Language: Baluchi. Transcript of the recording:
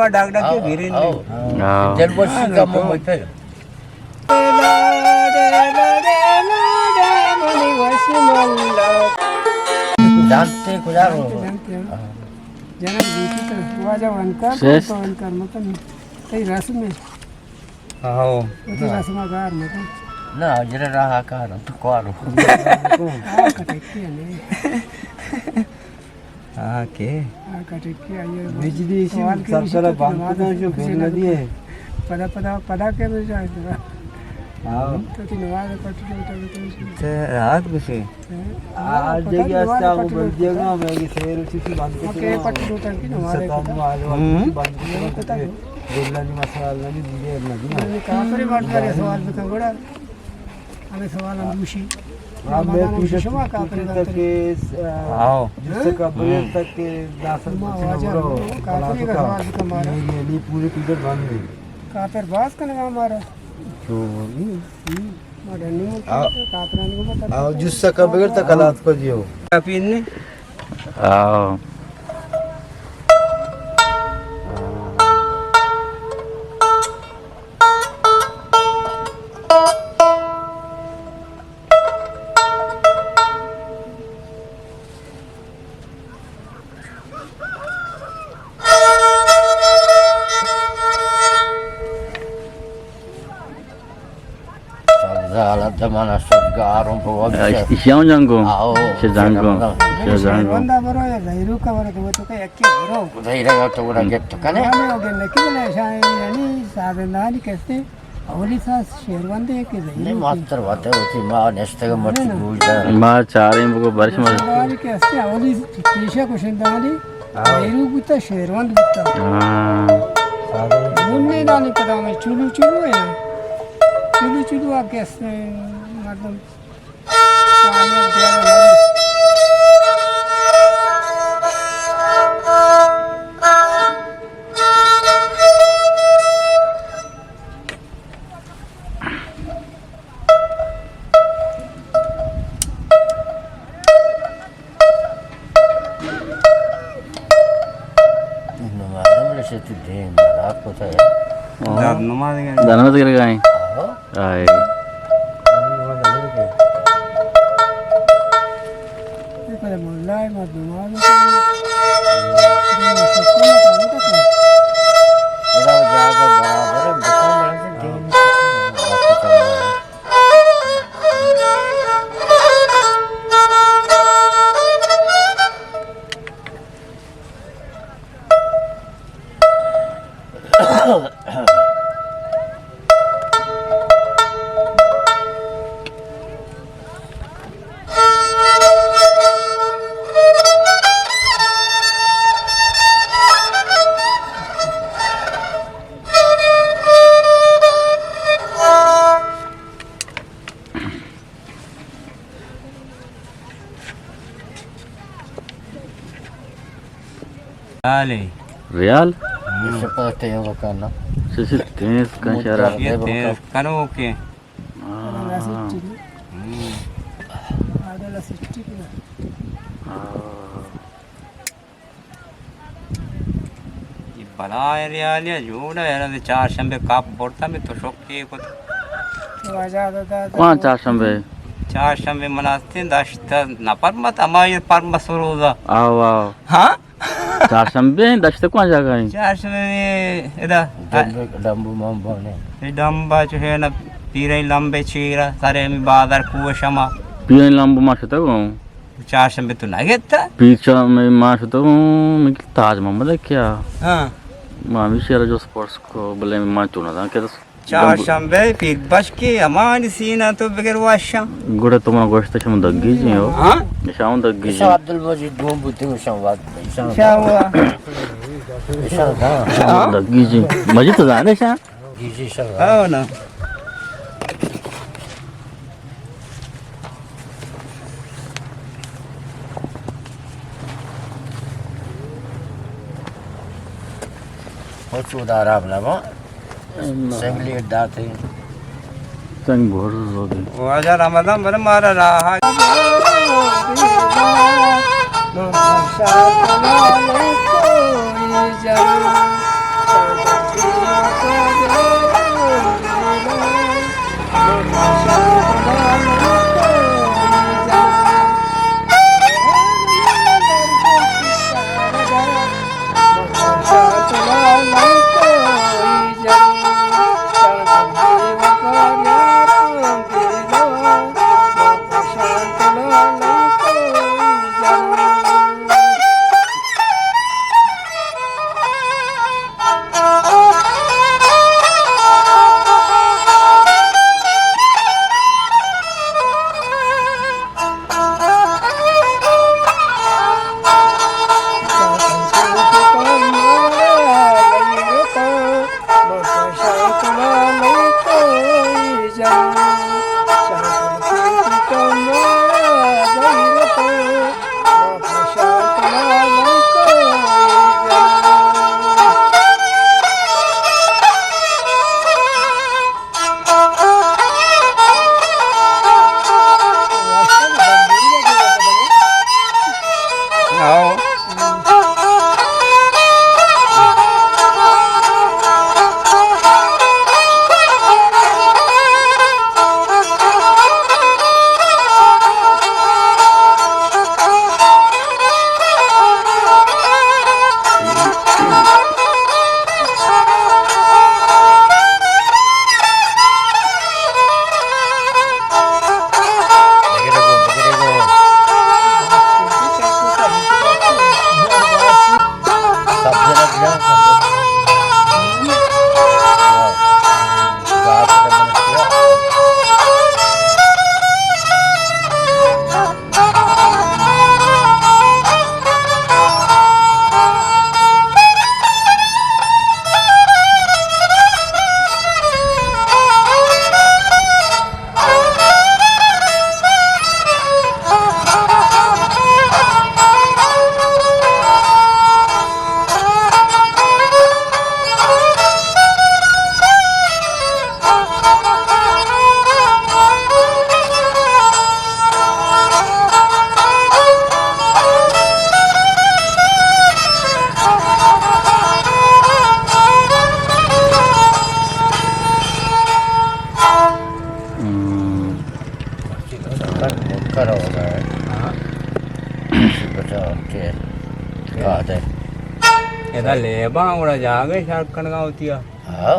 ڈاک ڈاک کے گرین ہاں۔ ہاں۔ دل وشی کا مو مئی پہ۔ جانتے کجا رو؟ جانتے ہیں۔ جناب جی کی تو واجہ وانکار، سیس۔ تو وانکار مطلب، کئی رسم ہے۔ ہاں۔ وہ تو رسم گار مطلب۔ نہ، جرا راہ کار تو کوارو۔ آ کٹکی ہے نہیں۔ ہاں، کے؟ آ کٹکی آئی ہے۔ بجلی سی سوال کے سر سر پوچھتے بند نماز کتنا جو کسی بیل نہ ندی ہے۔ پدا، پدا، پدا کے میں جائے تو۔ ہاں۔ تو کی نماز پڑھ کے تو، تو، تو۔ تے رات گوشے۔ ہاں، آ، پتہ جگہ نہیں، استا نماز وہ پڑھ بند کے دیا گا، میں یہ سیر اسی کی بند کے اوکے، دیا۔ پڑھ کے دو ٹائم کی نماز ہے، ستان پتہ۔ والے ہوں۔ بند کے دیا، پتہ نہیں۔ بیل نہ دی مسئلہ نہ دی، دیگه نہ دی۔ میں نے کہا، پر یہ بات کرے سوال بتا بڑا۔ ہمیں سوال ہم دوشی۔ ہاں، میں رمضان پیش شما کافر تک کے، آ، ہاں۔ جس سے قبل ہوں۔ تک کے داخل ما بچنا واجہ برو، کافر کا سوال بتا مارا۔ یہ، یہ نہیں پورے پیٹر بند ہے۔ کافر باز کنگا ہمارا۔ تو نہیں۔ ہوں۔ ما ڈنی ملک آ، کافران کو مت آ، جس سے قبل تک حالات کو دیو۔ کافی نہیں۔ آؤ۔ سبزال دمان سوزگاروں پہ وقت۔ ایشاں جنگو؟ آؤ۔ چہ جنگو؟ چہ جنگو؟ بندہ برو یا زہیرو کا برو تو تو کہ یکی برو۔ زہیرو تو گڑا گپت کنے؟ ہمیں ہو گئے نکی بلے شاہ یعنی سادہ نانی کستے۔ اولی ساس شیروندے کہ زہیرو نہیں، کی؟ ماتر وتے ہوتی، ما نشتگ مرچی گوش دار۔ ما چاریں بگو برش مر۔ شیروندانی کہ استے اولی پیشہ کو شندانی، ہاں۔ زہیرو بوتا، شیروند بوتا۔ ہاں۔ منی دانی کدام ہے، چولو چولو ہے۔ چولو چولو آ کہ استے مردم نماز ہم رسیت دیم برا کتا ہے۔ ہاں۔ داد نماز گئے۔ داد نماز گئے۔ آہو۔ آئے۔ نماز ہم گئے۔ یہ پہلے مولا ہے، مردم آ گئے۔ ادا جاگہ برابر ہے، بچوں میں سے دیم۔ ریال ہے۔ ریال؟ ہم۔ اس پتہ ہے وہ کرنا۔ سسی تیز کن شرا۔ یہ تیز کنو کے۔ ہاں۔ ہم۔ ہاں۔ یہ بلائیں ریالیا جوڑا یار، چارشنبے کپ برتا میں تو شوق کے کت۔ واجہ دادا۔ کون چارشنبے؟ چارشنبے مناستے دشت نفر مت، ہماری پر مسروزا۔ آو، آو۔ ہاں؟ چارشنبے ہیں، دشت کون جگہ ہیں؟ چارشنبے میں ادا۔ ڈمبے، ڈمبو ممبو نے۔ یہ ڈمبا جو ہے نا، پیرے لمبے چیرا، سارے ہمیں بازار کوش ہما۔ پیرے لمبو ما شتگوں۔ چارشنبے تو نہ گتا؟ پیچا میں ما شتگوں، میں تاج محمد ہے کیا؟ ہاں۔ ما ہمیشہ را جو سپورٹس کو بلے ما چونا تھا کہ چارشنبے پیر بشکے ہمانی سینا تو بگر واشاں۔ گڑا تو من گوشت شما دگی جی ہو۔ ہاں؟ شام دگی جی۔ شاہ عبدالمجید دوم بوتے ہو شام وقت۔ شام۔ شام۔ شام، ہاں۔ شام دگی جی۔ مجید تو زانے شام؟ جی، جی، شام۔ ہاں نا۔ او چودہ راب لبا۔ سنگ لیٹ داتے۔ سنگ بھر زودی۔ واجہ رمضان بر مارا راہ۔ ادا لیباں گڑا جاگہ شر کنگا ہوتی ہے۔ ہاں۔